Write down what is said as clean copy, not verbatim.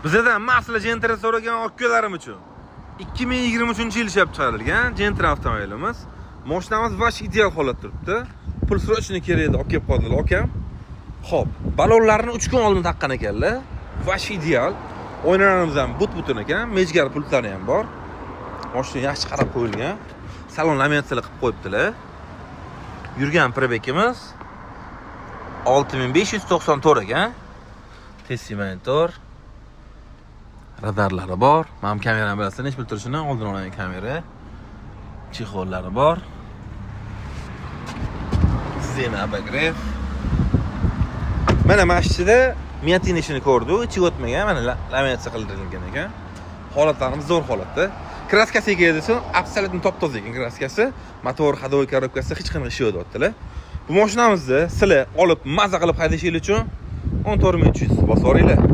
Bizadan masla Gentra so'ragan akalarim uchun 2023-yil ishlab chiqarilgan Gentra avtomobilimiz. Mashinamiz вообще ideal holatda turibdi. Pul срочно kerak edi, olib kelib qoldilar akam. Xo'p, balonlarni 3 kun oldin taqqan ekanlar. Вообще ideal. Oynalarimiz ham but-butun ekan, mejgar pultlari ham bor. Mashina yaxshi qarab qo'yilgan. Salon laminatsiyalar qilib qo'yibdilar. Yurgan пробег imiz 6594 ekan. Tesi monitor. Radarlari bor. Mana bu kamerani bilasizlar, necha pul turishini, oldin olgan kamera. Чехол lari bor. Сиденье обогрев. Mana ichida вмятина ishini ko'rdi, ichiga o'tmagan, mana laminatsiya qildirilgan ekan. Holatlarimiz zo'r holatda. Краска siga desa, абсолютно top-toza ekan краска si. Motor, ходовой коробка si hech qanaqa ishi yo'q deyaptilar. Bu mashinamizni sizlar olib maza qilib haydashingiz uchun 14 300 bosib yuboringlar.